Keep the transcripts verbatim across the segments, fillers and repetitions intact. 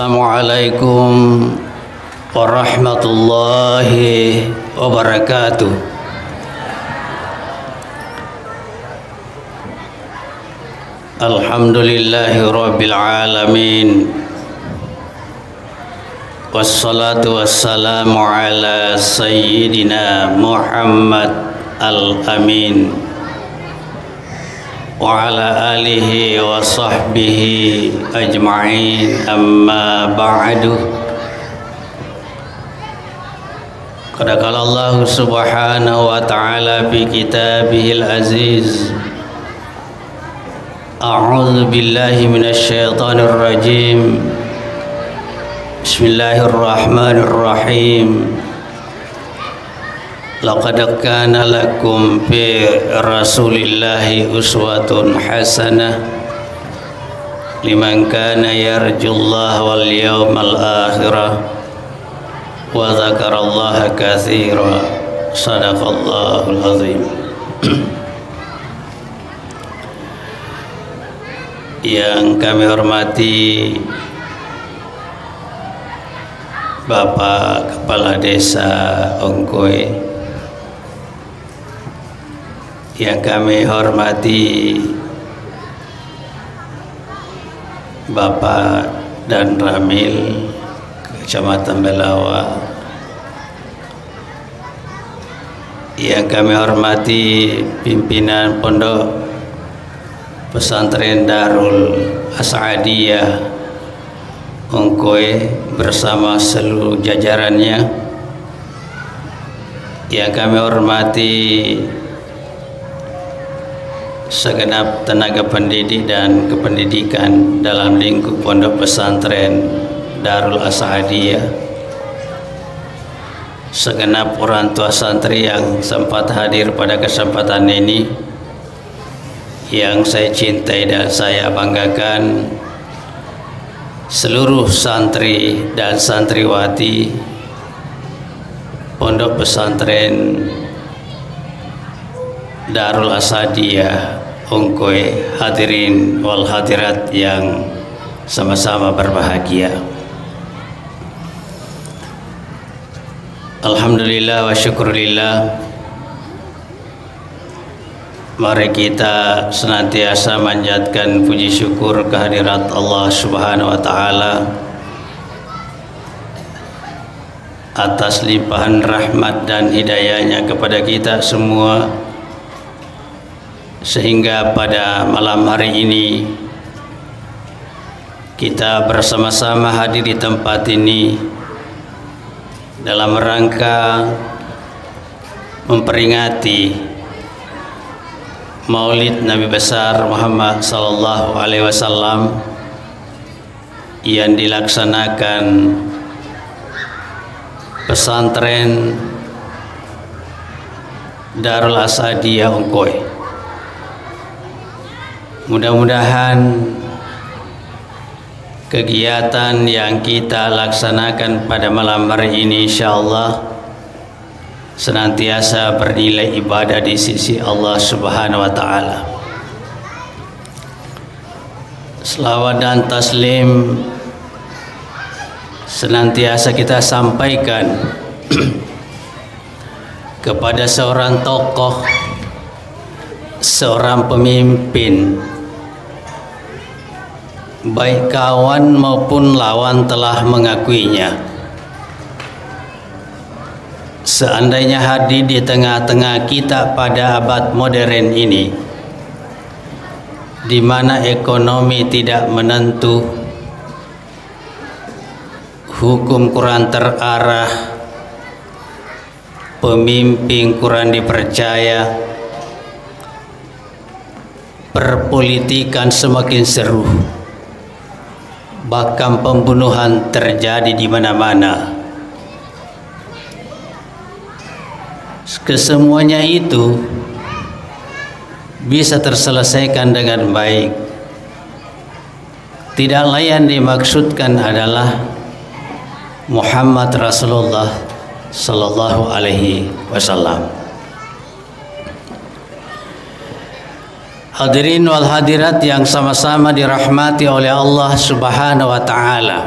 Assalamualaikum warahmatullahi wabarakatuh. Alhamdulillahi rabbil alamin. Wassalatu wassalamu ala sayyidina Muhammad al-amin wa ala alihi wa sahbihi ajma'in, amma ba'du. Qad qala Allahu subhanahu wa ta'ala fi kitabihil aziz. A'udzu billahi minasy syaithanir rajim. Bismillahirrahmanirrahim. Laqad kana lakum fi Rasulillahi uswatun hasanah liman kana yarjullaha wal yawmal akhirah wa dzakarallaha katsira. Sadaqallahul azim. Yang kami hormati Bapak Kepala Desa Ongkoe, yang kami hormati Bapak Danramil Kecamatan Belawa, yang kami hormati pimpinan Pondok Pesantren Darul As'adiyah Ongkoe bersama seluruh jajarannya, yang kami hormati segenap tenaga pendidik dan kependidikan dalam lingkup Pondok Pesantren Darul As'adiyah, segenap orang tua santri yang sempat hadir pada kesempatan ini, yang saya cintai dan saya banggakan, seluruh santri dan santriwati Pondok Pesantren Darul As'adiyah Ongkoe, hadirin wal hadirat yang sama-sama berbahagia. Alhamdulillah wa syukurillah. Mari kita senantiasa manjatkan puji syukur kehadirat Allah Subhanahu wa Ta'ala atas limpahan rahmat dan hidayahnya kepada kita semua, sehingga pada malam hari ini kita bersama-sama hadir di tempat ini dalam rangka memperingati Maulid Nabi Besar Muhammad sallallahu alaihi wasallam yang dilaksanakan Pesantren Darul As'adiyah Ongkoe. Mudah-mudahan kegiatan yang kita laksanakan pada malam hari ini, insyaallah, senantiasa bernilai ibadah di sisi Allah Subhanahu wa Ta'ala. Selawat dan taslim senantiasa kita sampaikan kepada seorang tokoh, seorang pemimpin, baik kawan maupun lawan telah mengakuinya. Seandainya hadir di tengah-tengah kita pada abad modern ini, di mana ekonomi tidak menentu, hukum kurang terarah, pemimpin kurang dipercaya, perpolitikan semakin seru, bahkan pembunuhan terjadi di mana-mana. Kesemuanya itu bisa terselesaikan dengan baik. Tidak lain yang dimaksudkan adalah Muhammad Rasulullah sallallahu alaihi wasallam. Hadirin wal hadirat yang sama-sama dirahmati oleh Allah Subhanahu wa Ta'ala.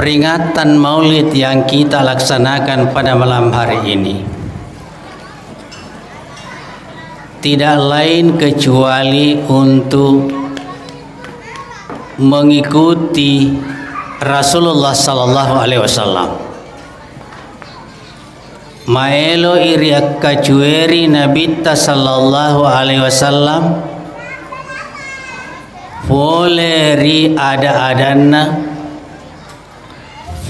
Peringatan Maulid yang kita laksanakan pada malam hari ini tidak lain kecuali untuk mengikuti Rasulullah sallallahu alaihi wasallam. Maelo iriakkacueri Nabitta sallallahu alaihi wasallam, pole ri ada-adanna,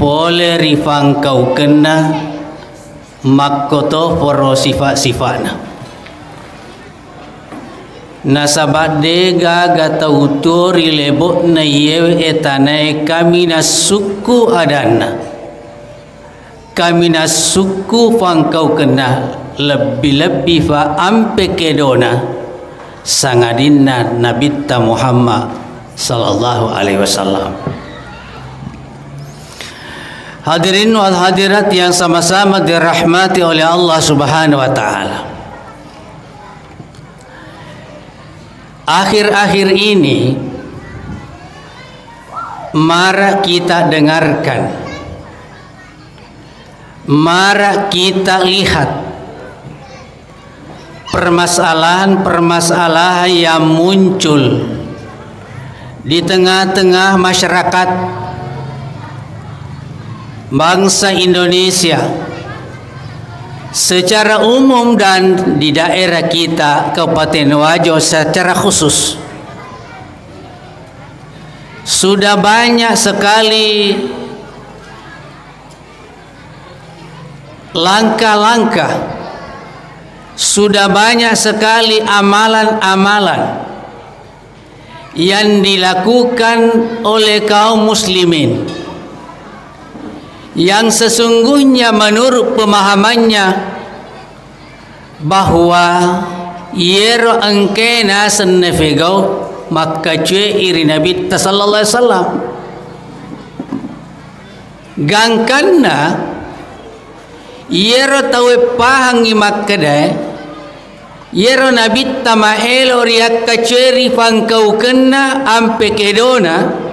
pole ri pangkaukenna, makkotoporo sifa-sifana. Nasaba de gaga tau tuo ri lebo'na iyewe etanae kaminassukku adanna. Kaminassukku pangkaukenna, lebbi-lebbi fa ampe kedona sangadinna Nabitta Muhammad sallallahu alaihi wasallam. Hadirin wal hadirat yang sama-sama dirahmati oleh Allah Subhanahu wa taala. Akhir-akhir ini mara kita dengarkan, mara kita lihat permasalahan-permasalahan yang muncul di tengah-tengah masyarakat bangsa Indonesia secara umum dan di daerah kita Kabupaten Wajo secara khusus. Sudah banyak sekali langkah-langkah, sudah banyak sekali amalan-amalan yang dilakukan oleh kaum muslimin yang sesungguhnya menurut pemahamannya bahwa iyero engkae naseng nafegau makkacue'i ri Nabitta sallallahu alaihi wasallam. Gangkanna iyero tauwe pahangngi makkedae, iyero Nabitta maelo riakkacueri pangkaukenna ampe kedona,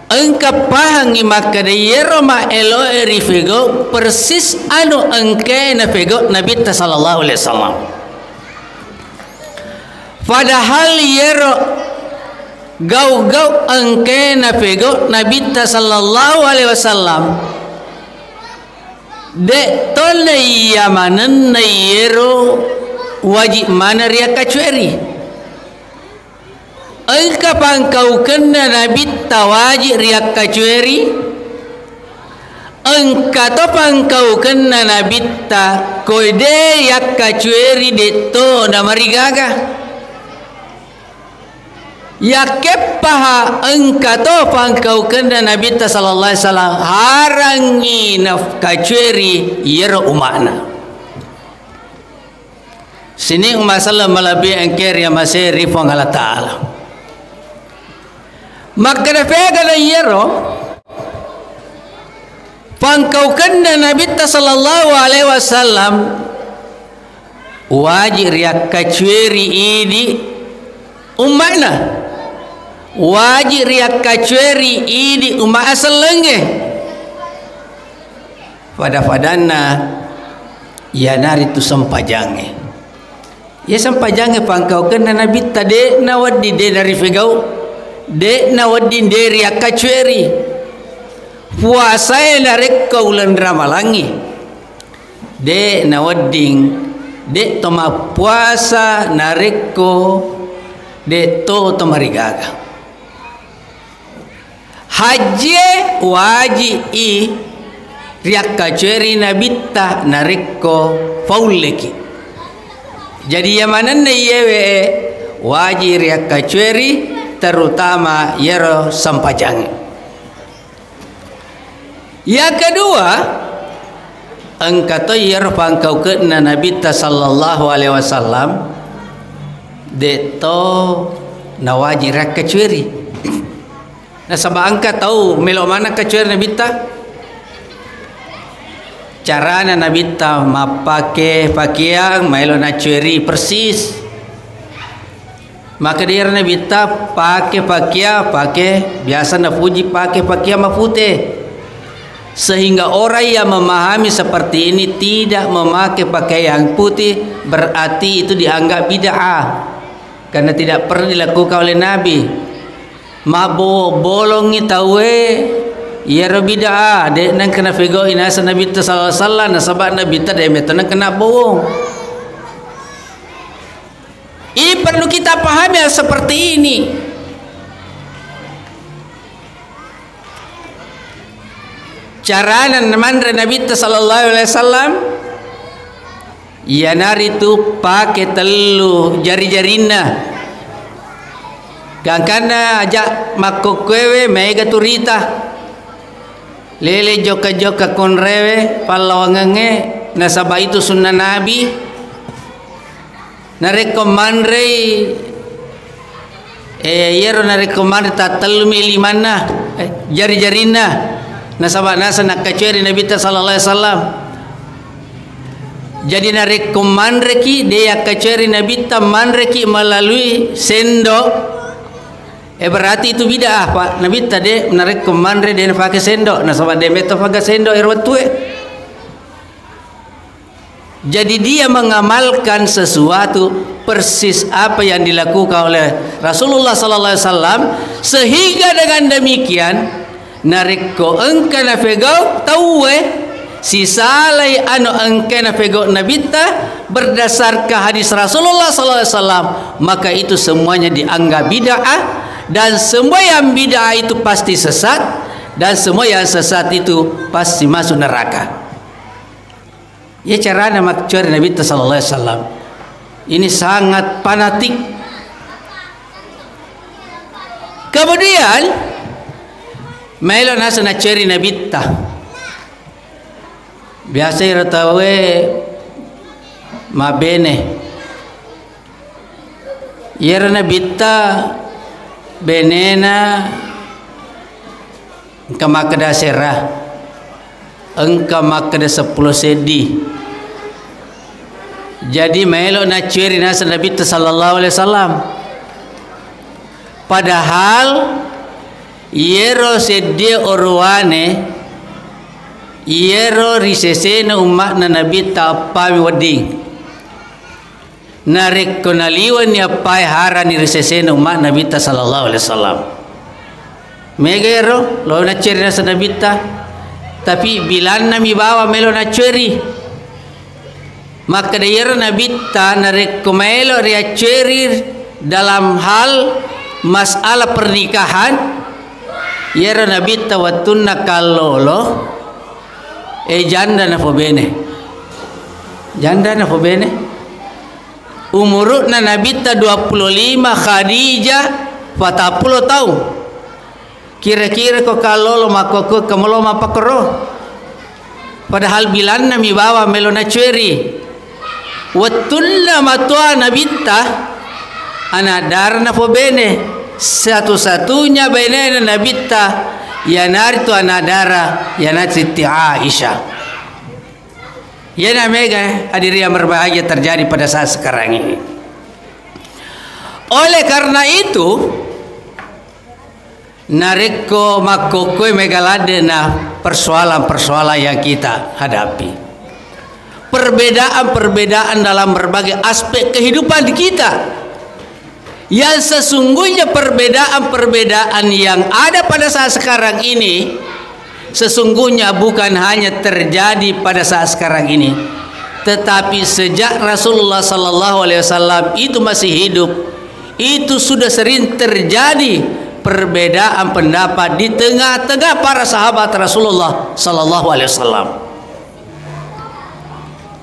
engka pahangngi makkeda iyero maeloe rifegau persis anu engkae nafegau Nabitta sallallahu alaihi wasallam. Padahal iyero gau-gau engkae nafegau Nabitta sallallahu alaihi wasallam, de' tona iya manenna iyero wajib maneng riakkacueri. Engka pangkaukenna Nabitta wajib riakkacueri, engka to pangkaukenna Nabitta koe de' yakkacueri de' to namarigaga. Yakkeppaha engka to pangkaukenna Nabitta sallallahu alaihi wasallam harangngi nafkacueri iyero umma'na. Sining umma selleng malebbi engkae riamasei ri Puang Allah Ta'ala. Makkeda pegana iyero pangkaukenna Nabitta sallallahu alaihi wasallam wajib riakkacueri idi umma'na. Wajib riakkacueri idi umma asellengnge. Pada-padanna iyanaritu sempajangnge. Iya sempajangnge pangkaukenna Nabitta de' nawedding de' narifegau, de' nawedding de' riakkacueri. Puasae narekko uleng ramalangngi de' nawedding, de' to mappuasa narekko de' to to marigaga. Hajjie wajib i riakkacueri Nabitta narekko faulleki. Jadi iya manenna iyewe wajib riakkacueri, terutama iyaro sempajangnge. Yang kedua, engka to iyaro pangkaukenna Nabitta sallallahu alaihi wasallam de' to nawajib riakkacueri. Nasaba engka tau melo maneng kacueri Nabitta. Carana Nabitta mappake pakeang maelo nacueri persis. Maka dia Nabitta pake pakia, pake biasa napuji pake pakia mapute. Sehingga orang yang memahami seperti ini tidak memakai pakaian putih, berarti itu dianggap bid'ah. Karena tidak pernah dilakukan oleh Nabi. Mabbo-, bolongi tauwe, iyaro bid'ah, de' nengka nafegau inasa Nabitta sallallahu alaihi wasallam, nasaba Nabitta de' metto nengka nabbowong. Ini perlu kita pahami hal seperti ini. Carana manre Nabitta sallallahu alaihi wasallam, iyanaritu pake tellu jari-jarinna. Gangkanna aja makkokkoewe maega turita. Lele jokka-jokka konrewe pallawangengnge, nasaba itu sunnah Nabi. Narekko manrei, eh, iyaro narekko manre tattellumi limanna, eh, jari-jarinna, nasaba nasa nakkacueri Nabitta sallallahu alaihi wasallam. Jadi narekko manreki, de yakkacueri Nabitta, manreki melalui sendok, eh, berarti itu bid'ah, Pak. Nabitta de, narekko manre de nafake sendok, nasaba de metto faga sendok ero wettue. Jadi dia mengamalkan sesuatu persis apa yang dilakukan oleh Rasulullah sallallahu alaihi wasallam, sehingga dengan demikian narekko engka nafegau tauwe sisalai anu engka nafegau Nabitta berdasarkan hadis Rasulullah sallallahu alaihi wasallam, maka itu semuanya dianggap bid'ah, dan semua yang bid'ah itu pasti sesat, dan semua yang sesat itu pasti masuk neraka. Iya carana maccueri Nabitta sallallahu alaihi wasallam. Ini sangat fanatik. Kemudian, maelo nasa naccueri Nabitta. Biasa ero tauwe mabene. Iyaro Nabitta benena engka makkeda asera, engka makkeda seppulo seddi. Jadi maelo naccueri naseng Nabitta sallallahu alaihi wasallam. Padahal iyero seddie orowane, iyero ri sesena umma'na Nabitta appami wedding. Narekko naliwenni appae harani ri sesena umma Nabitta sallallahu alaihi wasallam. Mega ero, lo nacceri rasa Nabitta, tapi bilanna mi bawa melo nacceri. Makkeda iyaro Nabitta narekko maelo riacceri dalam hal masalah pernikahan, iyaro Nabitta wettunna kallolo, eh, janda nafobene. Janda nafobene. Umuru'na Nabitta duappulo lima, Khadijah patappulo taung. Kira-kira ko kallolo makkokko kemelo mappakero. Padahal bilanna mi bawa melo nacueri. Wettunna matoa Nabitta, anak dara nafobene. Satu-satunya benena Nabitta, iyanaritu anak dara, iyanaritu Siti Aisyah. Iyana mega hadirin yang berbahagia terjadi pada saat sekarang ini. Oleh karena itu, narekko makkokkoe mega ladde na persoalan-persoalan yang kita hadapi. Perbedaan-perbedaan dalam berbagai aspek kehidupan kita. Yang sesungguhnya perbedaan-perbedaan yang ada pada saat sekarang ini, sesungguhnya bukan hanya terjadi pada saat sekarang ini, tetapi sejak Rasulullah sallallahu alaihi wasallam itu masih hidup, itu sudah sering terjadi perbedaan pendapat di tengah-tengah para sahabat Rasulullah sallallahu alaihi wasallam.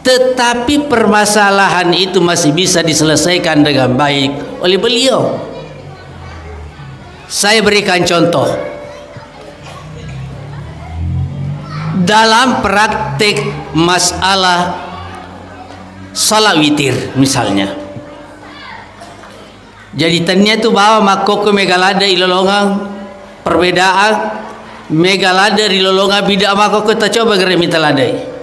Tetapi permasalahan itu masih bisa diselesaikan dengan baik oleh beliau. Saya berikan contoh. Dalam praktik masalah salat witir misalnya. Jadi tennia tu bawa makkokko mega ladde ilolongang perbedaan, mega ladde rilolongang bid'ah makkokko, tacoba gere mita ladde.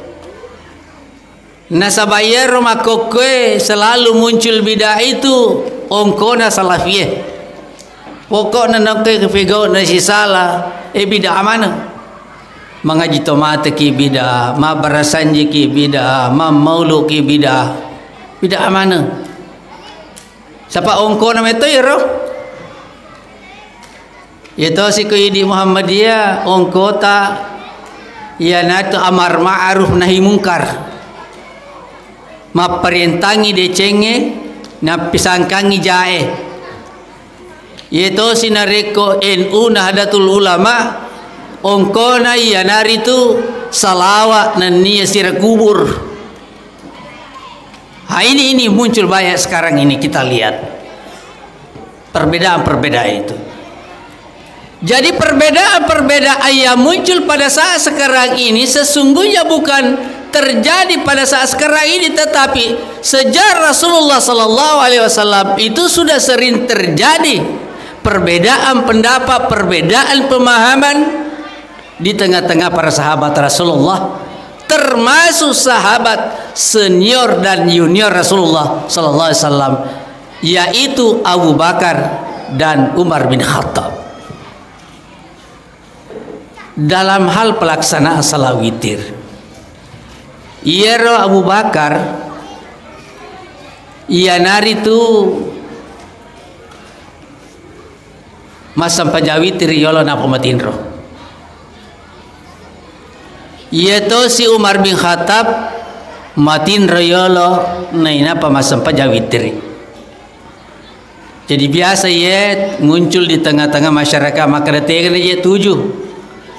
Nasaba iyaro makkokkoe selalu muncul bid'ah itu, ongkona salafie. Pokokna nakke pegau na sisala, eh, bid'ah maneng. Mangaji tomateki bid'ah, mabbarasanjiki bid'ah, mammauluki bid'ah. Bid'ah maneng. Sapa ongkona metto iyaro? Iyatosi ko idi Muhammadiyah, ongkota iyanatu amar ma'ruf nahi mungkar. Mapparentangi decengnge, nappisangkangi jae. Iyatosi narekko N U Nahdlatul Ulama, ongkona iyanaritu salawa nenniya sira kubur. Ha, ini, ini muncul banyak sekarang ini, kita lihat perbedaan-perbedaan itu. Jadi, perbedaan-perbedaan yang muncul pada saat sekarang ini sesungguhnya bukan terjadi pada saat sekarang ini, tetapi sejak Rasulullah sallallahu alaihi wasallam itu sudah sering terjadi perbedaan pendapat, perbedaan pemahaman di tengah-tengah para sahabat Rasulullah, termasuk sahabat senior dan junior Rasulullah sallallahu alaihi wasallam, yaitu Abu Bakar dan Umar bin Khattab. Dalam hal pelaksanaan salat witir, iyaro Abu Bakar iyanaritu massempajang witir yolo nappa matinro. Iyatosi Umar bin Khattab matinro yolo nainappa massempajang witir. Jadi biasa iye muncul di tengah-tengah masyarakat, makkeda tegana je tuju.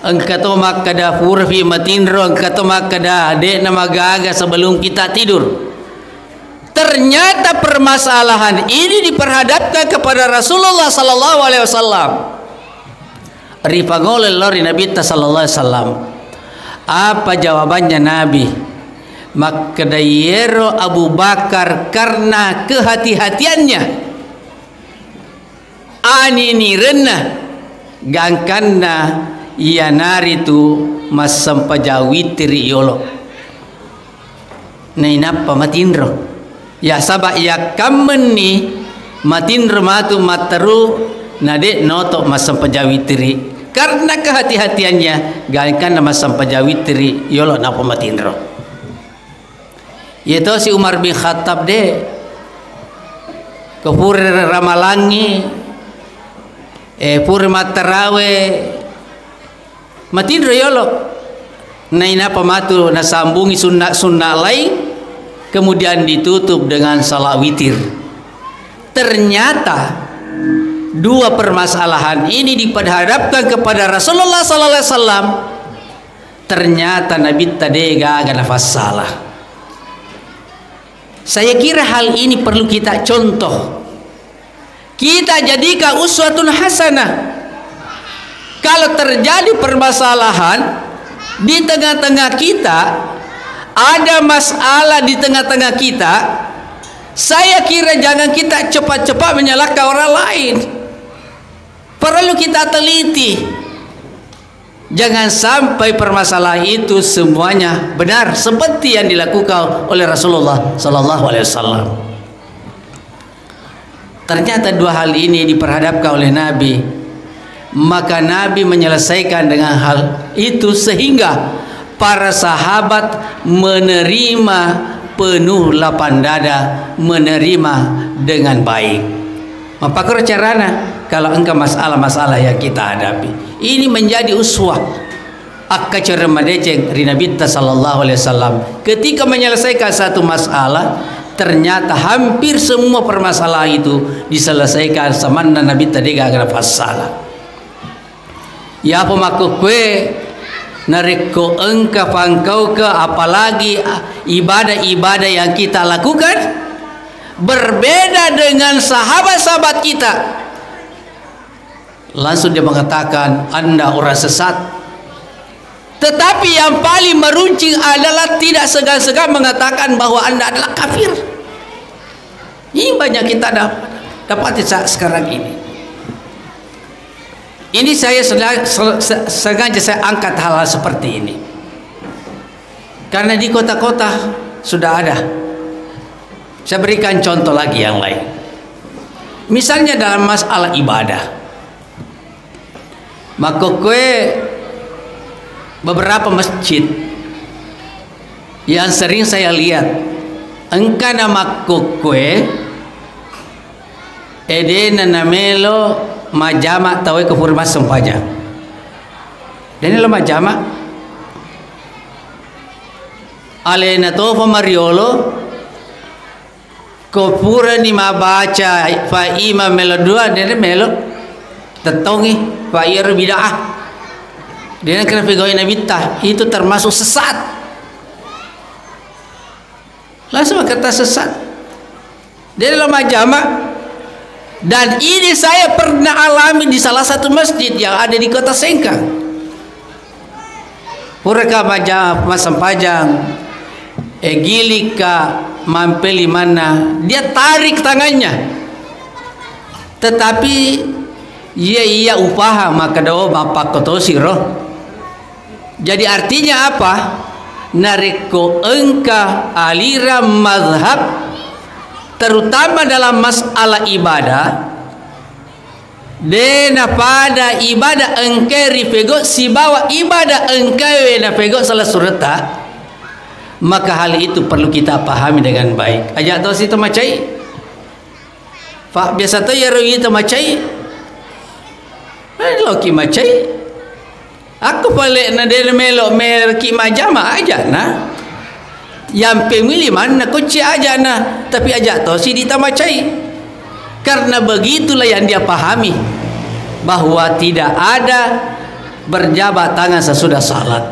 Engka to makkeda purapi matinro, engka to makkeda de'na magaga sebelum kita tidur. Ternyata permasalahan ini diperhadapkan kepada Rasulullah sallallahu alaihi wasallam. Ripangolo lao ri Nabitta sallallahu alaihi wasallam. Apa jawabannya Nabi? Makkeda iyero Abu Bakar karena kehati-hatiannya, aninirenna, gangkanna iyanaritu massempajang wittiri yolo. Nainappa matinro. Ya, saba' yakkammenni matinro matu matteru, na de' noto massempajang wittiri. Karena kehati-hatiannya, gangkanna massempajang wittiri yolo nappa matinro. Iyatosi Umar bin Khattab de', ko pura ramalangi, eh, pura mattarawe, matinro yolo. Nainappa matu nasambungi sunna-sunna lain, kemudian ditutup dengan salat witir. Ternyata dua permasalahan ini diperhadapkan kepada Rasulullah sallallahu alaihi wasallam. Ternyata Nabitta de' gaga nafassala. Saya kira hal ini perlu kita contoh. Kita jadikan uswatun hasanah. Kalau terjadi permasalahan di tengah-tengah kita, ada masalah di tengah-tengah kita, saya kira jangan kita cepat-cepat menyalahkan orang lain. Perlu kita teliti. Jangan sampai permasalahan itu semuanya benar seperti yang dilakukan oleh Rasulullah sallallahu alaihi wasallam. Ternyata dua hal ini diperhadapkan oleh Nabi, maka Nabi menyelesaikan dengan hal itu sehingga para sahabat menerima penuh lapang dada, menerima dengan baik. Mappakoro carana kalau engka masalah-masalah yang kita hadapi. Ini menjadi uswah. Akkacereng madeceng ri Nabitta sallallahu alaihi wasallam. Ketika menyelesaikan satu masalah, ternyata hampir semua permasalahan itu diselesaikan samanna Nabitta de' gaga nafassala. Iyapa makkukkue narekko engka pangkauke, apalagi ibadah-ibadah yang kita lakukan berbeda dengan sahabat-sahabat kita, langsung dia mengatakan, "Anda orang sesat." Tetapi yang paling meruncing adalah tidak segan-segan mengatakan bahwa Anda adalah kafir. Ini banyak kita dap-, dapati saat sekarang ini. Ini saya sela-, se-, se-, sengaja saya angkat hal-hal seperti ini. Karena di kota-kota sudah ada. Saya berikan contoh lagi yang lain. Misalnya dalam masalah ibadah, makkokkoe beberapa masjid yang sering saya lihat, engkana makkokkoe, edena namelo majama tauwe ko pura massempajang. Dena lo majama. Alena tofa mariolo, ko purani mabaca fa imam melo dua, dena melo tettongi, fa iyaro bid'ah. Dena kena pegawai nabitta, itu termasuk sesat. Langsung kata sesat. Dena lo majama. Dan ini saya pernah alami di salah satu masjid yang ada di Kota Sengkang. Puraka maja-, massempajang, eh, gilika mampeli manna, dia tarik tangannya. Tetapi iya, iya upaha, maka do mappakkotosi ro. Jadi artinya apa? Narekko engka aliran mazhab, terutama dalam masalah ibadah, de napada ibadah engkae ripego sibawa ibadah engkae napego salah sureta, maka hal itu perlu kita pahami dengan baik. Aja to si to macai. Fa biasa to iyaro ita macai. Eh, loki macai. Akko pale na de melo, meloki majama ajana. Yang pemilih mana koci ajana, tapi aja to si dita macai. Karena begitulah yang dia pahami, bahwa tidak ada berjabat tangan sesudah salat.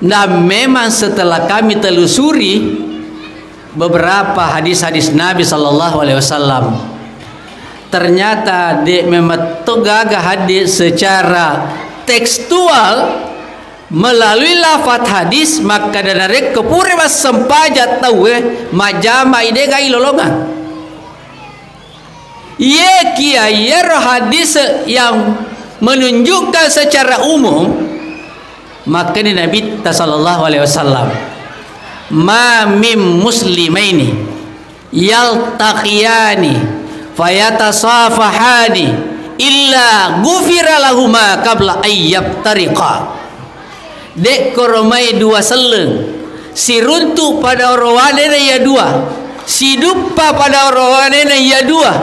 Dan memang setelah kami telusuri beberapa hadis-hadis Nabi sallallahu alaihi wasallam, ternyata de memetto gaga hadis secara tekstual melalui lafat hadis, maka narekko pura massempajang tauwe majama ide gai lolongang. Iye kia iyaro hadis yang menunjukkan secara umum, makkani Nabitta sallallahu alaihi wasallam, "Ma min muslimaini yaltaqiyani fayatasafahani illa ghufira lahuma qabla an yaftariqa." Dekkoro mai dua selleng siruntu pada orowanena iya dua, siduppa pada orowanena iya dua,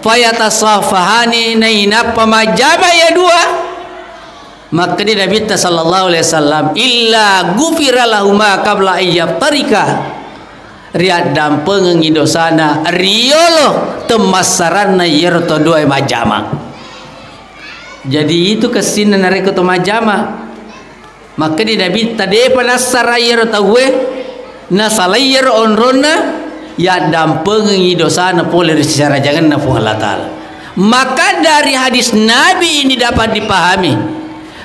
fayatasafahani, nainappa majjama iya dua. Makkedi Nabitta sallallahu alaihi wasallam, "Illa ghufira lahuma qabla an yaftarika." Riaddampengengngi dosana riolo temmassaranna iyaro to duae majjama. Jadi itu kessinna narekko to majjama. Makkedi Nabitta, depa nassara iyaro tauwe, nasalai iyaro onronna, yaddampengengngi dosana pole ri sisarajangenna Puang Allah Ta'ala. Maka dari hadis Nabi ini dapat dipahami,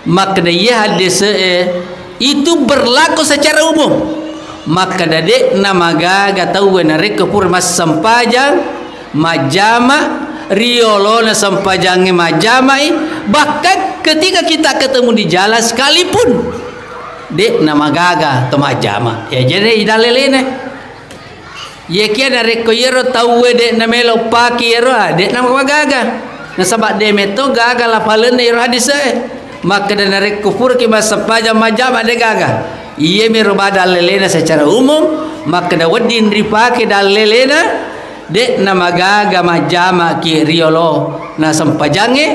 makkeda iya haddese'e itu berlaku secara umum. Makkeda de'na magaga tauwe narekko pura massempajang, majjama, riolona sempajangnge majjamai, bahkan ketika kita ketemu di jalan sekalipun, de'na magaga to majjama. Ya, jadi dalelene. Iyakiya narekko iyaro tauwe de'na melo pake iyaro, ah, de'na magaga. Nasaba de metto gaga lapalenna iyaro hadise. Makkeda narekko puraki massempajang majjama de gaga. Iyamiro ba dalelena secara umum, makkeda wedding ripake dalelena, de'na magaga majjamaki riolo na sempajangnge,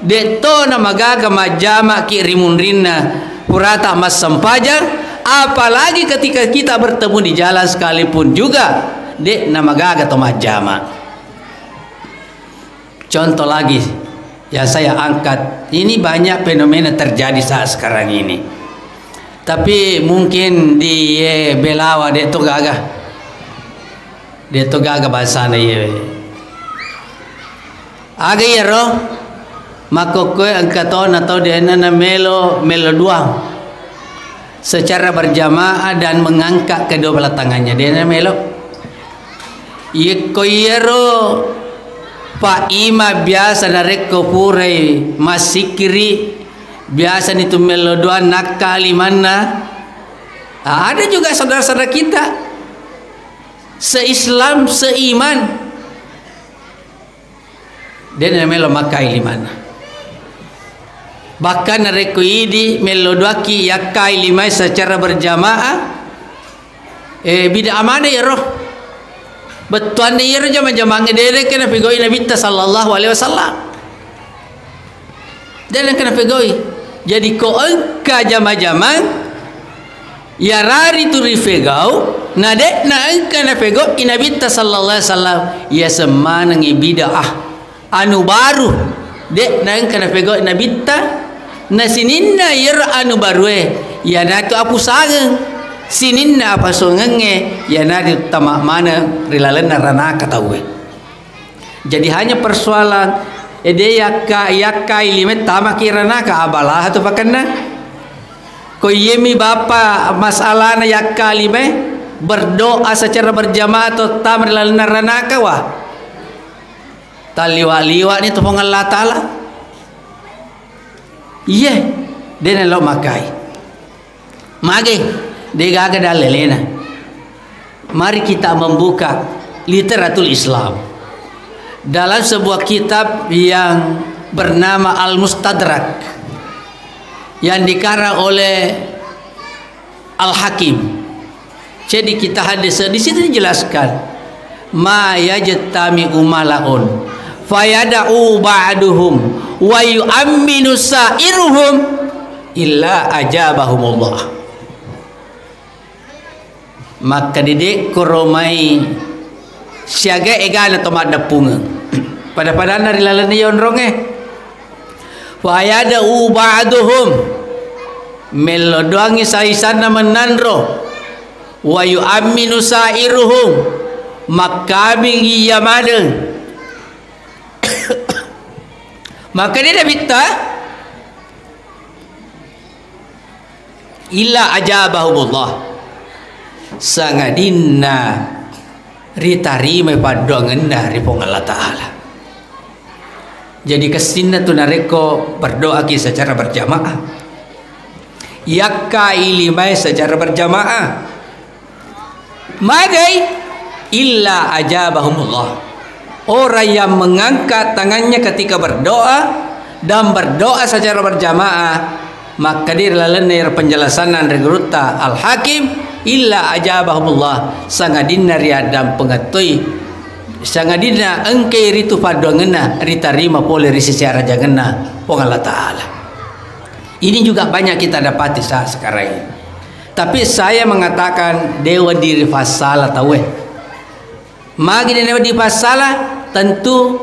de'to na magaga majjamaki ri munrinna purata massempajang, apalagi ketika kita bertemu di jalan sekalipun juga, de'na magaga to majjama. Contoh lagi yang saya angkat, ini banyak fenomena terjadi saat sekarang ini. Tapi mungkin di, eh, Belawa de to gaga. De to gaga bangsana iye. Aga iyaro? Makkokkoe engka tona tau de'na na melo, melo duang secara berjamaah dan mengangkat kedua belah tangannya. De'na melo. Yekko iyaro Pak Imam biasa narekko purai massikiri, biasa ni tu melo duang nakka limanna. Ah, ada juga saudara-saudara kita se-Islam, seiman. De'na melo makkai limanna. Bahkan narekko idi mello duakki yakkai limai secara berjamaah, eh, bid'ah maneng iyaro. Bettuanna iyaro jama-jamangnge de' nengka napegau'i Nabitta sallallahu alaihi wasallam. De' nengka napegau'i. Jadi ko engka jama-jamang, iyarari tu rifegau, na de'na engka napegau'i Nabitta sallallahu alaihi wasallam, iyaseng manengngi bid'ah. Anu baru, de'na engka napegau'i Nabitta, na sininna iyaro anu barue, iyanatu apusangeng. Sininna apasangengnge, iyanatu tama maneng ri lalenna ranaka tauwe. Jadi hanya persoalan, eh, de' yakka-, yakkai lime tamaki ranaka, abalaha tu pakenna. Ko iyemi bapa masalahna yakka lime, berdoa secara berjamaah atau tama ri lalenna ranaka, wah. Talliwa-liwa'ni tu Puang Allah Ta'ala. Iye, de'na lo makkai. Mage, de'gaga dallelena. Mari kita membuka literatur Islam. Dalam sebuah kitab yang bernama Al-Mustadrak yang dikarang oleh Al-Hakim. Jadi kita hadis di situ dijelaskan, "Ma yajtami'u mala'un fayada'u ba'duhum wa yu'amminu sa'iruhum illa ajabahumullah." Maka dede' koro mai siaga egana to maddeppungeng. Pada-padanna ri lalenna yonrongnge. Fayada'u ba'duhum, mello doangngi saisanna mennanro, wa yu'amminu sa'iruhum, makkaming iya madeng. Maka de' Nabitta, illa ajabahumullah, sangadinna ritarimai paddoangenna ri Puang Allah Ta'ala. Jadi kessinna tu narekko berdoaki secara berjamaah, yakkai limai secara berjamaah, magai, illa ajabahumullah. Orang yang mengangkat tangannya ketika berdoa dan berdoa secara berjamaah, makkeda ri lalenna ero penjelasanna anre gurutta Al-Hakim, illa ajabahumullah, sangadinna riaddampengeng toi, sangadinna engkai ritu paddoangenna ritarima pole ri sisi arajangenna Puang Allah Ta'ala. Ini juga banyak kita dapati saat sekarang ini. Tapi saya mengatakan, de' wedding rifassala tauwe. Magi de' wedding rifassala? Tentu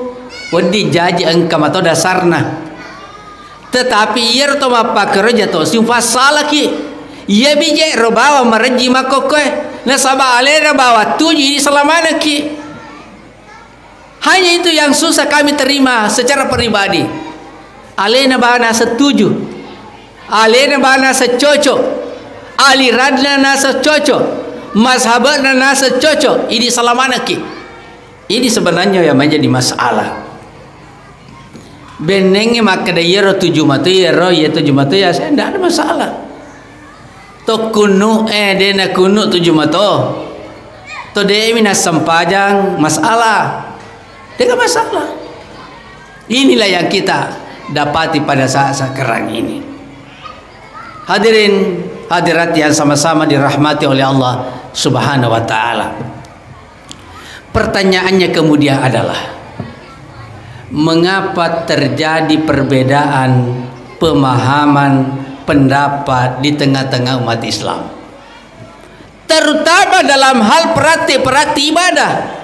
wedding jaji engka mato dasarna. Tetapi iyaro to mappakkaroja to sing fassalaki. Iya bije ro bawang marejji makkokkoe. Nasaba alena bawang tuju idi selamanekki. Hanya itu yang susah kami terima secara pribadi. Alena bana setuju. Alena bana secoco. Aliranna nasa coco. Mazhabna nasa coco. Idi salamanaki. Ini sebenarnya yang menjadi masalah. Bennengngi makkeda iyaro tuju mato, iyaro iya tuju mato, ya saya ndak ada masalah. To kunnu, eh, dena kunnu tuju mato. To de'mi nassempajang, masalah. Tidak masalah. Inilah yang kita dapati pada saat sekarang ini. Hadirin hadirat yang sama-sama dirahmati oleh Allah Subhanahu wa Ta'ala. Pertanyaannya kemudian adalah, mengapa terjadi perbedaan pemahaman pendapat di tengah-tengah umat Islam? Terutama dalam hal praktik-praktik ibadah.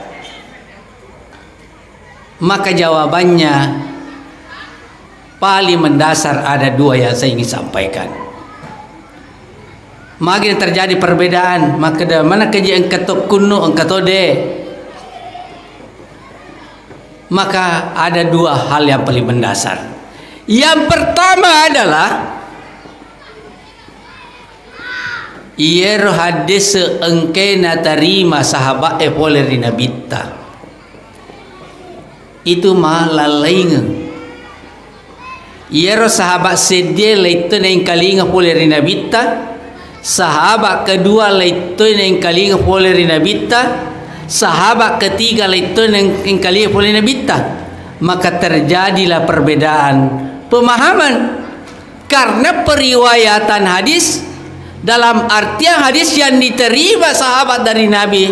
Maka jawabannya paling mendasar ada dua yang saya ingin sampaikan. Magi terjadi perbedaan, maka da-, mana keji engka to kunnu, engka to de. Maka ada dua hal yang paling mendasar. Yang pertama adalah, iyero hadis engkae natarima sahabat e pole ri Nabitta. Itu malallaingeng. Iyaro sahabat seddie laitto naengkalinga pole ri Nabitta, sahabat kedua laitto naengkalinga pole ri Nabitta, sahabat ketiga laitto naeng-, engkalinga pole ri Nabitta. Maka terjadilah perbedaan pemahaman. Karena periwayatan hadis, dalam artian hadis yang diterima sahabat dari Nabi,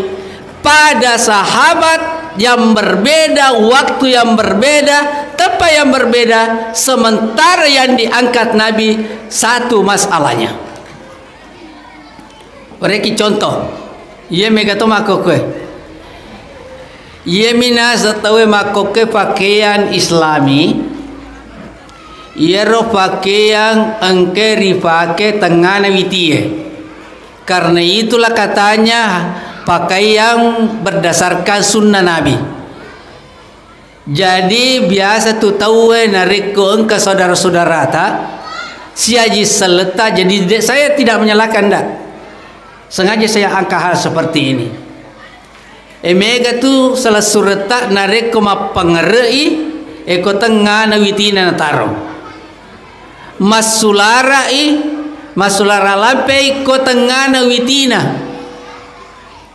pada sahabat yang berbeda, waktu yang berbeda, tempat yang berbeda, sementara yang diangkat Nabi satu masalahnya. Wareki contoh, iye mega to makkokkoe. Iye minasa tauwe makkokkoe pakaian Islami, iyaro pakaian engke ripake tengngana witie. Karena itulah katanya pakaian berdasarkan sunnah Nabi. Jadi, biasa tu tauwe narekko engka saudara-saudarata siaji selletta, jadi de-, saya tidak menyalahkan, ndak. Sengaja saya angkat hal seperti ini. E, mega tu selessuretta narekko mappangerei, e, ko tengngana witina nataro. Massulara'i, massulara lampei ko tengngana witina.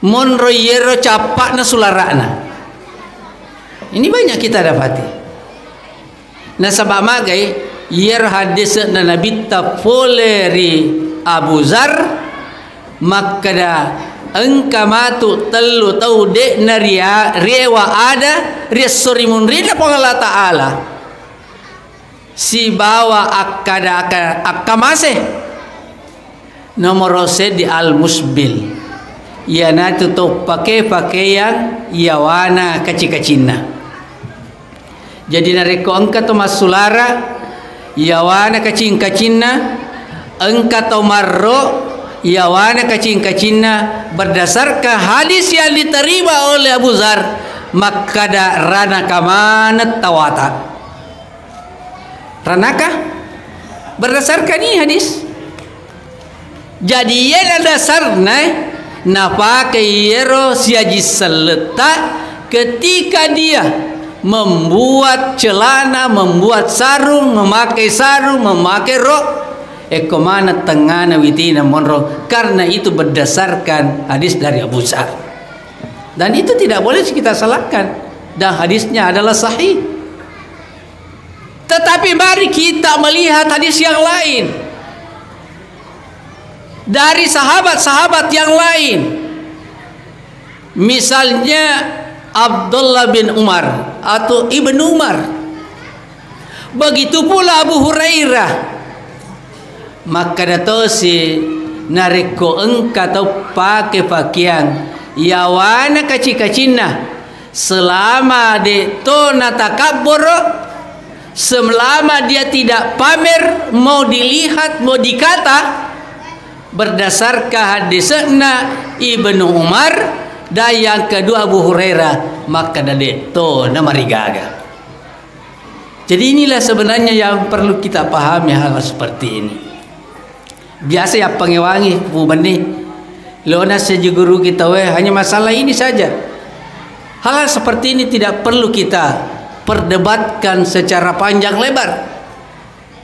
Monro iyero cappa'na sulara'na. Ini banyak kita dapati. Nasaba magai iyero haddese'na Nabitta pole ri Abu Zar makkeda, engka matu tellu tau de'na ria-, riewa ada ri esso ri munrinna Puang Allah Ta'ala. Sibawa akkada-, akka-, akkamase. Nomoro seddi al-musbil, iyanatu to pake-pakeang yawana kaci-kacinna. Jadi narekko engka to massulara yawana kacing-kacinna, engka to marro yawana kacing-kacinna, berdasarkan hadis yang diterima oleh Abu Zar, makkada ranaka maneng tawata. Ranaka? Berdasarkan ini hadis. Jadi, iyana dasarna napake iyero siaji selletta ketika dia membuat celana, membuat sarung, memakai sarung, memakai rok. Ekko mana tengana witina monro, karena itu berdasarkan hadis dari Abu Zar. Dan itu tidak boleh kita salahkan. Dan hadisnya adalah sahih. Tetapi mari kita melihat hadis yang lain dari sahabat-sahabat yang lain. Misalnya Abdullah bin Umar atau Ibnu Umar. Begitu pula Abu Hurairah. Makkada tosi, narekko engka tau pake pakeang yawana kaci-kacinna, selama de to natakabboro, selama dia tidak pamer, mau dilihat, mau dikata, berdasarkan hadisna Ibnu Umar dan yang kedua Abu Hurairah, makkada de to namarigaga. Jadi inilah sebenarnya yang perlu kita pahami hal seperti ini. Biasa ya pangewangi, Bu Beni. Lona sejuguru kita weh, hanya masalah ini saja. Hal-hal seperti ini tidak perlu kita perdebatkan secara panjang lebar.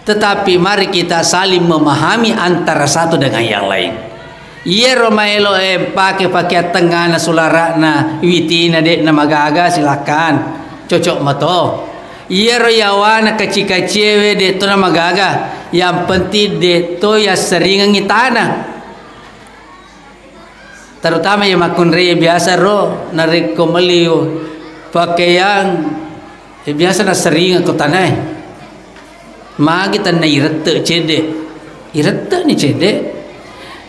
Tetapi mari kita saling memahami antara satu dengan yang lain. Iyero maelo e pake pakeang tengana sulara'na witina de namagaga, silakan. Cocok mato. Iyero yawana kaci-kacie we de to namagaga. Yang penting de to yassaringengi tana. Terutama iya makkunrai biasa ro narekko melli pakeang, eh, biasa nasseringeng ko tanae. Magi tenna irette cedde. Irette ni cedde.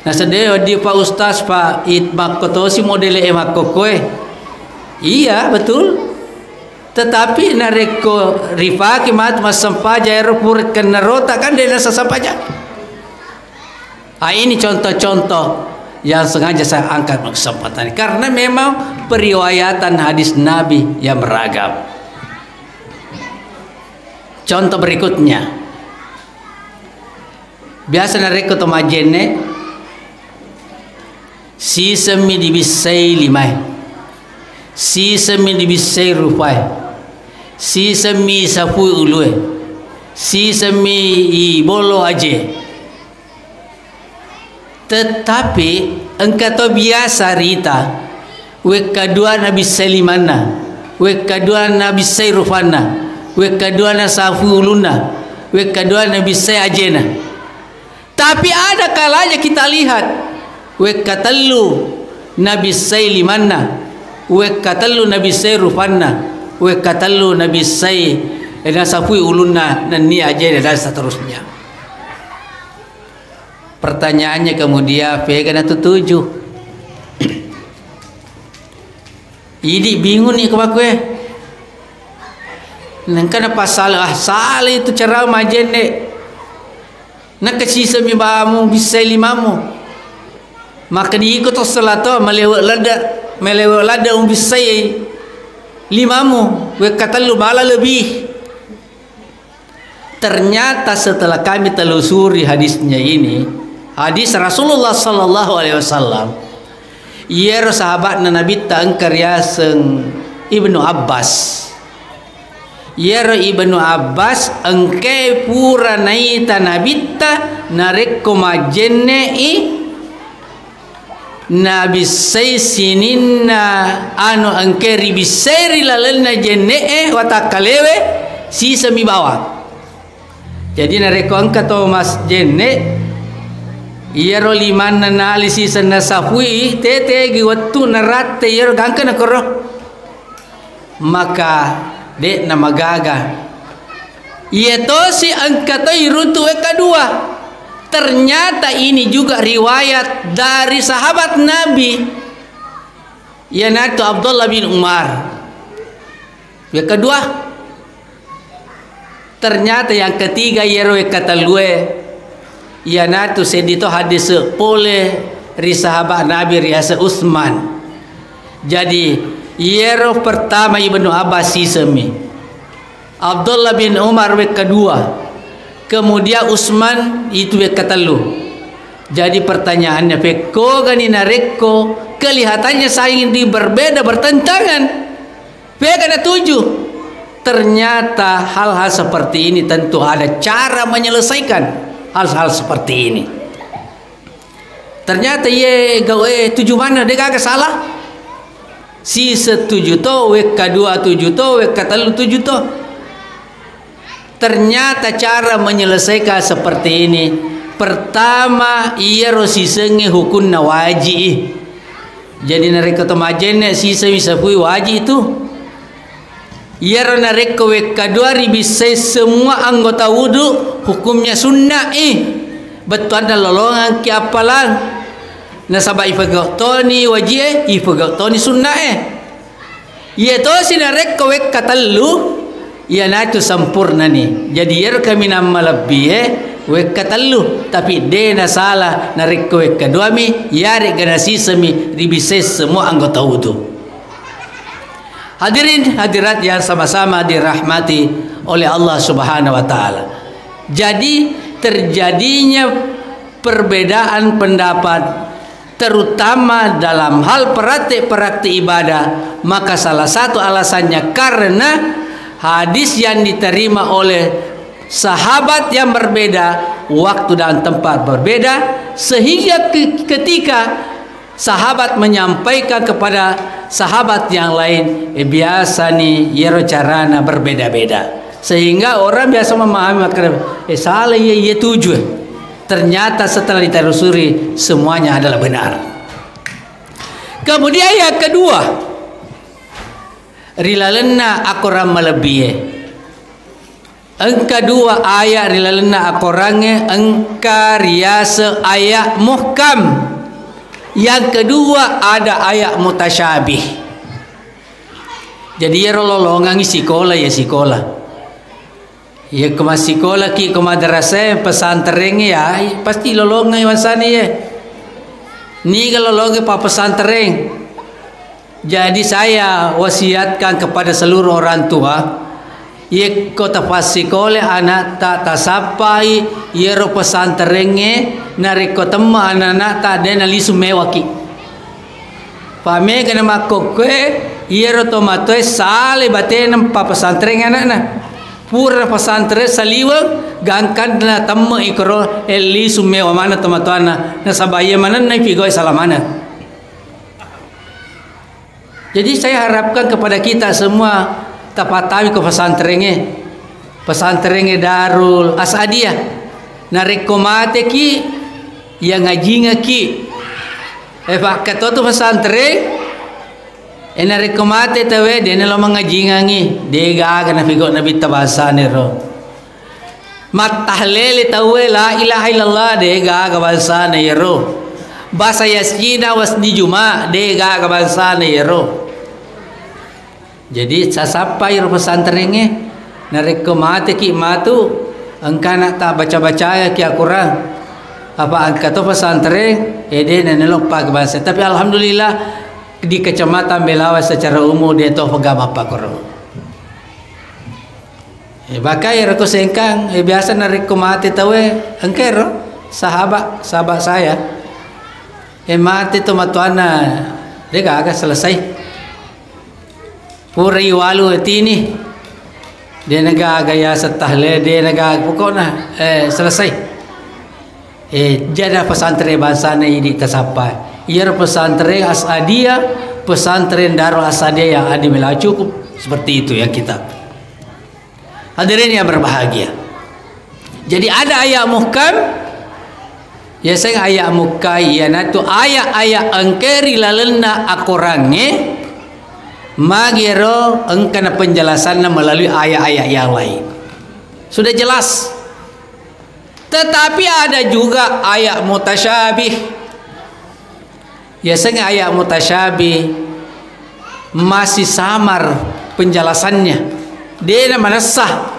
Nasedde wedding Pak Ustaz, Pak, it-, makkotosi modele e makkokkoe. Iya, betul. Tetapi narekko ripake matu massempajang ero pura kennarota kan de nasassempajang. Ah, ini contoh-contoh yang sengaja saya angkat kesempatan ini. Karena memang periwayatan hadis Nabi yang beragam. Contoh berikutnya. Biasa narekko to majjenne, sisemmi dibissai limae, sisemmi dibissai rupae, sisemmi sapui ulue, sisemmi i bolo aje. Tetapi engka to biasa rita, wekka dua nabissai limanna, wekka dua nabissai rupanna. Wekka dua nasafui ulunna, wekka dua nabissai ajena. Tapi ada kalanya kita lihat, wekka tellu nabissai limanna, wekka tellu nabissai rupanna, wekka tellu nabissai, eh, nasafui ulunna, nennia ajena, dan seterusnya. Pertanyaannya kemudian, pega natutuju? Idi bingung ni ko makue. Nengka napasala, ah, sala itu cara majenne. Nakasisemi bamu bissai limamu. Maka diiko to selato malewe ladde, malewe ladde umbissai limamu. Wekka tellu bala lebih. Ternyata setelah kami telusuri hadisnya ini, hadis Rasulullah sallallahu alaihi wasallam, iyaro sahabatna Nabitta engka riaseng Ibnu Abbas. Iyaro Ibnu Abbas engkae pura naita Nabitta narekko majjenne'i nabissai sininna anu engkae ribissai ri lalenna jenne'e watakkalewe sisemi bawang. Jadi narekko engka to mas jenne, iyaro limanna nali siseng nasafui, tetegi wettu naratte iyaro gangka nakoro. Maka de'na magaga. Iya tosi engka to iruntu wekka dua. Ternyata ini juga riwayat dari sahabat Nabi. Iyanatu Abdullah bin Umar. Wekka dua. Ternyata yang ketiga iyaro wekka tellue, iyanatu seddi to hadis pole ri sahabat Nabi riaseng Utsman. Jadi, iyaro pertama Ibnu Abbas sisemi. Abdullah bin Umar wekka dua. Kemudian Utsman itu wekka tellu. Jadi pertanyaannya, pekkogani narekko kelihatannya saling di-, berbeda, bertentangan? Pega natuju. Ternyata hal-hal seperti ini tentu ada cara menyelesaikan hal-hal seperti ini. Ternyata iye gau e tuju mana, de gaga salah. Si setuju to, wekka dua tuju to, wekka tellu tuju to. Ternyata cara menyelesaikan seperti ini. Pertama, iyaro sisengnge hukunna waji'i. Jadi narekko to majenne siseng misafui waji itu. Iyaro narekko wekka dua ribissai semua anggota wudu, hukumnya sunna'i. Bettuanna lolongangki appalang. Nasaba ifegau toni wajie, ifegau toni sunna'e. Iya tosi narekko wekka tellu, iyanatu sempurnani. Jadi iyaro kaminang malebbie wekka tellu, tapi de nasala narekko wekka duami, iyaregga nasisemi ribissai semua anggota wudu. Hadirin hadirat yang sama-sama dirahmati oleh Allah Subhanahu wa Ta'ala. Jadi, terjadinya perbedaan pendapat, terutama dalam hal praktik-praktik ibadah, maka salah satu alasannya karena hadis yang diterima oleh sahabat yang berbeda, waktu dan tempat berbeda, sehingga ke-, ketika sahabat menyampaikan kepada sahabat yang lain, eh, biasa nih, iyaro carana berbeda-beda. Sehingga orang biasa memahami makkeda, eh, salah iya, iya tuju. Ternyata setelah ditelusuri, semuanya adalah benar. Kemudian yang kedua, ri lalenna akorang malebbie. Engka dua ayat ri lalenna akorangnge, engka riaseng ayat muhkam. Yang kedua ada ayat mutasyabih. Jadi iyaro lolongangngi sikola ya sikola. Iya ko massikola ki ko madrasah pesantren ya pasti lolongangngi masani ya. Niga lolongangngi pa pesantren. Jadi saya wasiatkan kepada seluruh orang tua, yekko tapassikolai anakta, tasappai iyaro pesantrengnge, narekko temma anak-anakta, de nalisu mewaki. Pamega na makkokkoe, iyaro tomatoe salai batena pa pesantrengnge anakna. Pura pesantren saliweng, gangkanna temme ikoro, eh, lisu mewa maneng tomatoanna, nasaba iya manenna ipigau'i sala maneng. Jadi saya harapkan kepada kita semua tapatami ke pesantrengnge. Pesantrengnge Darul Asadiyah. Narekko mateki, iya ngajingekki. Eh, pakkato tu pesantren, eh, narekko mate tauwe, dena lo mangajingangi, degaga nafego nabitta bangsana ero. Mattahlele tauwe, la ilaha illallah, degaga bangsana ero. Basa yasina wasni juma, degaga bangsana ero. Jadi, sasappai ro pesantrengnge, narekko mateki matu, engkana ta baca-bacayaki Al-Quran, apa engka to pesantren, ede nene loppa ke bangsa. Tapi alhamdulillah, di Kecamatan Belawan secara umum dia to pegama pakoro. Eh, bahkan ya reko sengkang, eh, biasa narekko mate tawe, engkero sahabat, sahabat saya. Eh, mate to matuanna, degaga selesai. Pura iwalu tini. De nagaga yaseng tahlil, de nagaga, pokokna, eh, selesai. Eh, jada pesantren bangsana idi tasappa. Iyaro pesantren Asadiyah, pesantren Darul Asadiyah yang ada Melayu cukup seperti itu ya kita. Hadirin yang berbahagia. Jadi ada ayat muhkam, ya, seng ayat muhkam, iyanatu ayat-ayat engka ri lalenna akorangnge, magero engkana penjelasanna melalui ayat-ayat yang lain. Sudah jelas. Tetapi ada juga ayat mutasyabih. Biasanya ayat mutasyabih masih samar penjelasannya. Dena manessa.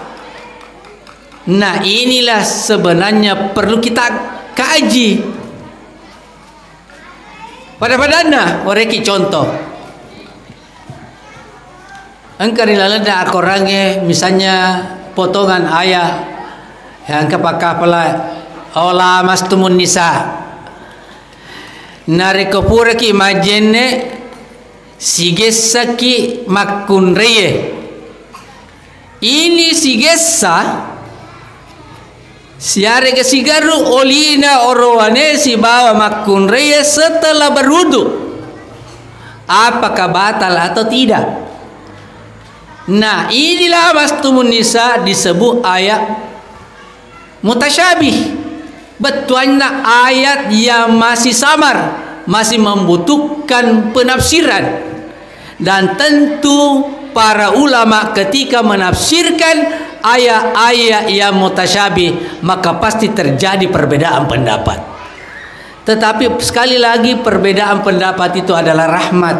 Nah, inilah sebenarnya perlu kita kaji. Pada-padanna, wareki contoh. Engka ri lalenna akorangnge, misalnya potongan ayat, engka pakkapala, "Aw lamastumun nisa." Narekko puraki majjenne, sigessaki makkunraie. Ini sigessa, siarega sigaru olina orowane sibawa makkunraie setelah berwudu. Apakah batal atau tidak? Nah, inilah mastumun nisa disebut ayat mutasyabih. Bettuanna ayat yang masih samar, masih membutuhkan penafsiran. Dan tentu para ulama ketika menafsirkan ayat-ayat yang mutasyabih, maka pasti terjadi perbedaan pendapat. Tetapi sekali lagi, perbedaan pendapat itu adalah rahmat.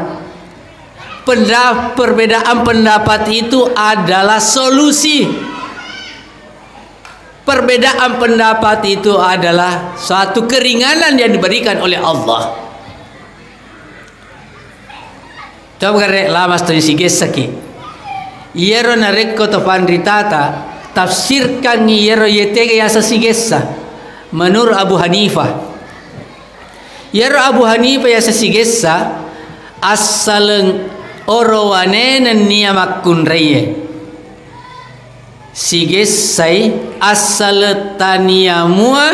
Penda-, perbedaan pendapat itu adalah solusi. Perbedaan pendapat itu adalah suatu keringanan yang diberikan oleh Allah. Coba gare lama setoni sigessaki. Iyaro narekko to panritata, tafsirkan iyaro yetega yasa sigessa. Menurut Abu Hanifah. Iyaro Abu Hanifah yasa sigessa, assaleng orowane nennia makkunraie. Sigessai assaleng tania mua,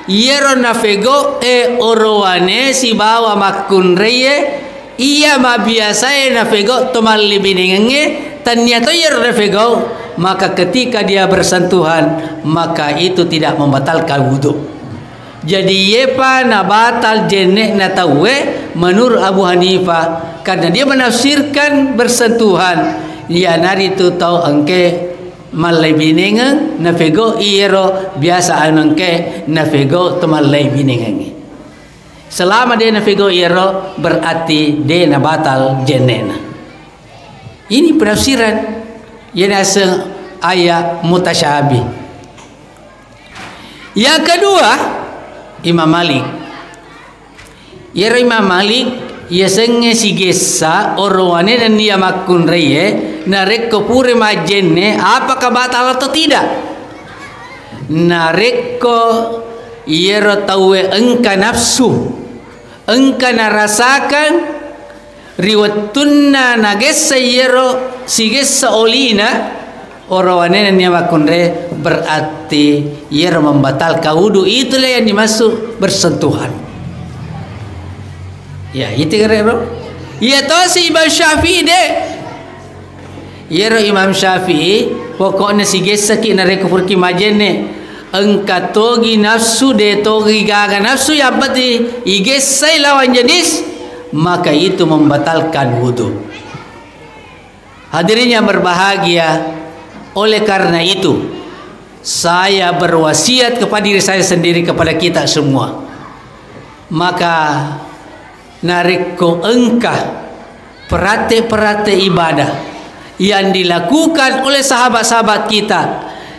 iyaro nafego e orowane sibawa makkunraie, iya mabiasae nafego to mallibinengengnge, tania to iyaro nafego, maka ketika dia bersentuhan, maka itu tidak membatalkan wudu. Jadi, iyepa nabatal jenne'na tauwe, menurut Abu Hanifah, karena dia menafsirkan bersentuhan, iyanaritu tau engke mallaibinengeng, nafego iyero biasa anu engke nafego to mallaibinengengnge. Selama de nafego iyero, berarti de nabatal jenne'na. Ini penafsiran yang naseng ayat mutasyabih. Yang kedua, Imam Malik. Iyaro Imam Malik, yasengnge sigessa orowane nennia makkunraie, narekko pura majjenne, apakah batal atau tidak? Narekko iyaro tauwe engka nafsu, engka narasakan, ri wettunna nagessa iyaro sigessa olina, orowane nennia makkunrai, berarti iyaro membatalkan wudu. Itulah yang dimaksud bersentuhan. Ya, itu kira, bro. Iya tosi Imam Syafi'i de. Iyaro Imam Syafi'i, Pokokna sigessaki narekko puraki majenne, engka togi nafsu, de togi gaga nafsu, yang penting igessai lawan jenis, maka itu membatalkan wudu. Hadirin yang berbahagia, oleh karena itu, saya berwasiat kepada diri saya sendiri, kepada kita semua. Maka narekko engka perate-perate ibadah yang dilakukan oleh sahabat-sahabat kita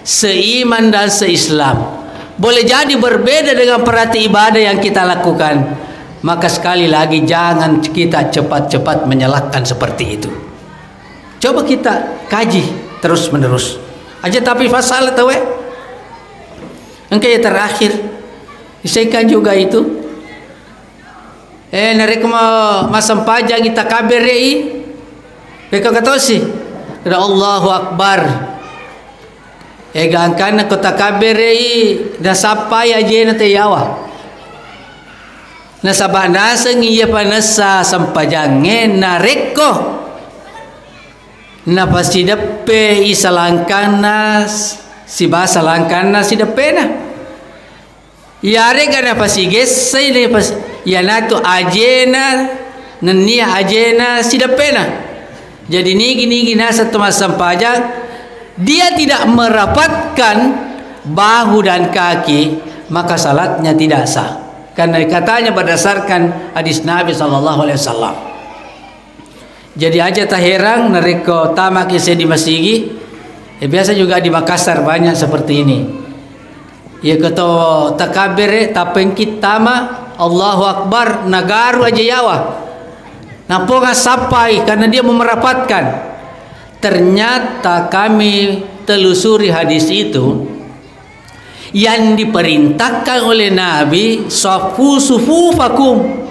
seiman dan seislam, boleh jadi berbeda dengan perate ibadah yang kita lakukan, maka sekali lagi jangan kita cepat-cepat menyalahkan seperti itu. Coba kita kaji terus-menerus. Aja tapi pasal tahu, eh? Engka ya terakhir. Isekan juga itu. Eh, narekko ma-, massempajang kita kabere'i. Pekko katosi. Kada Allahu Akbar. Eh, gangkanna ko takabbere'i, nasappai ajena te yawa. Nasaba naseng iya panessa sempajangnge narekko napasideppe i salangkanna s-, siba salangkanna sideppena. Iyarega napasigessai, napas-, iyanatu ajena, nennia ajena sideppena. Jadi nigi-nigi naseng to massempajang, dia tidak merapatkan bahu dan kaki, maka salatnya tidak sah. Karena katanya berdasarkan hadis Nabi sallallahu alaihi wasallam. Jadi aja taherang narekko tamaki seddi masigi, eh, biasa juga di Makassar banyak seperti ini. Iya keto takabbere, tapengki tama, Allahu Akbar, nagaru aja yawa. Naponga sappai karena dia memerapatkan. Ternyata kami telusuri hadis itu, yang diperintahkan oleh Nabi, "Saffu sufufakum."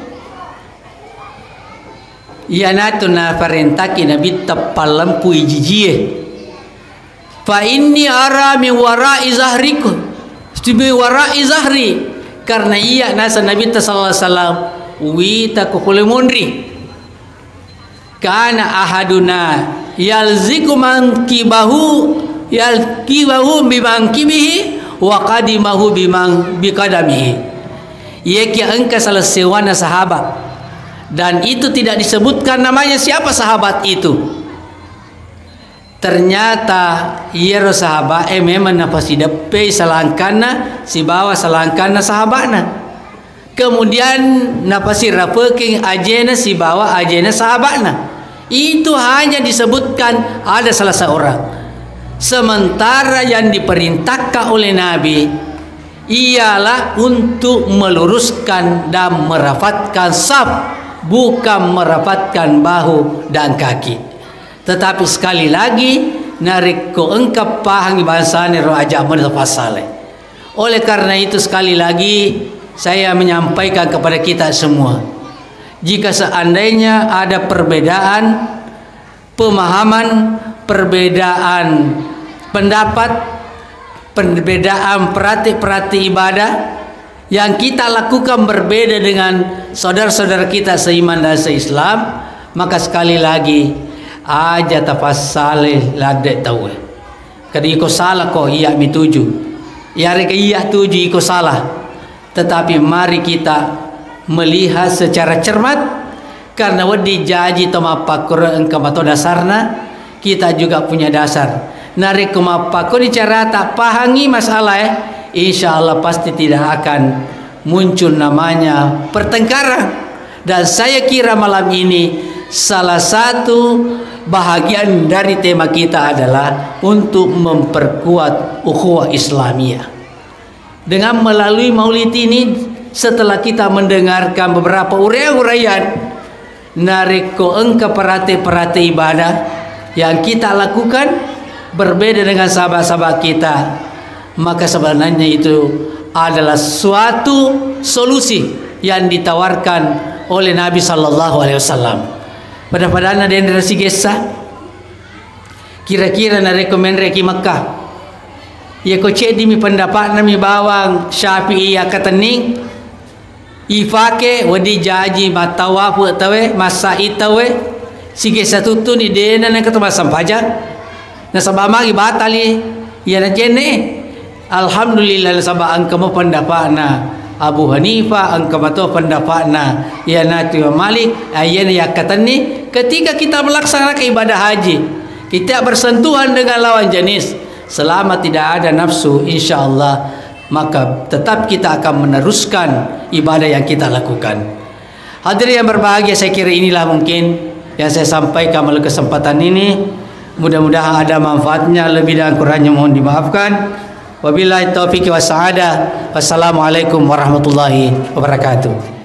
Iyanatu naparentaki Nabitta, "Pallempui jijie. Fa inni ara min wara'i zahriku, min wara'i zahri." Karena iya nasa Nabitta sallallahu alaihi wasallam, wita ko pole monri. Kana ahaduna yalziku mangkibahu, yalkibahu bimangkibihi wa qadimahu bimang-, bikadamihi. Iyakia engka salah sewana sahabat, dan itu tidak disebutkan namanya siapa sahabat itu. Ternyata iyaro sahabat e memang napasideppei salangkanna sibawa salangkanna sahabatna. Kemudian napasirapekeng ajena sibawa ajena sahabatna. Itu hanya disebutkan ada salah seorang. Sementara yang diperintahkan oleh Nabi ialah untuk meluruskan dan merapatkan saf, bukan merapatkan bahu dan kaki. Tetapi sekali lagi, narekko engka pahangi bangsana ro aja' meni tafassale. Oleh karena itu, sekali lagi saya menyampaikan kepada kita semua, jika seandainya ada perbedaan pemahaman, perbedaan pendapat, perbedaan praktik-praktik ibadah yang kita lakukan berbeda dengan saudara-saudara kita seiman dan seislam, maka sekali lagi, aja' tafassale ladde' tauwe. Kadi iko salah ko, iya mi tuju. Iyarega iya tuju iko salah. Tetapi mari kita melihat secara cermat, karena wedding jaji to mappakkoro engka mato dasarna, kita juga punya dasar. Narekko mappakkoni carata pahangi masalah, eh, insya Allah pasti tidak akan muncul namanya pertengkaran. Dan saya kira malam ini salah satu bahagian dari tema kita adalah untuk memperkuat ukhuwah Islamiyah. Dengan melalui maulid ini, setelah kita mendengarkan beberapa uraian-uraian, narekko engka parate-parate ibadah yang kita lakukan berbeda dengan sahabat-sahabat kita, maka sebenarnya itu adalah suatu solusi yang ditawarkan oleh Nabi sallallahu alaihi wasallam. Pada-padanna denre sigessa, kira-kira narekko menreki Mekkah, iya ko ceddimi pendapatna mi bawang Syafi'i yakkatenning, ifake wedding jaji mattawafu tauwe, massa'i tauwe, sigessa tuttuni dena nengka to massempajang. Nasaba magi batali iyana cenne. Alhamdulillah, nasaba engka mo pendapatna Abu Hanifah, engka mato pendapatna iyanatu Imam Malik. Iyana yakkatenni, ketika kita melaksanakan ibadah haji, kita bersentuhan dengan lawan jenis, selama tidak ada nafsu, insya Allah, maka tetap kita akan meneruskan ibadah yang kita lakukan. Hadirin yang berbahagia, saya kira inilah mungkin yang saya sampaikan melalui kesempatan ini. Mudah-mudahan ada manfaatnya, lebih dan kurangnya mohon dimaafkan. Wabillahi taufiq wa sa'adah. Wassalamualaikum warahmatullahi wabarakatuh.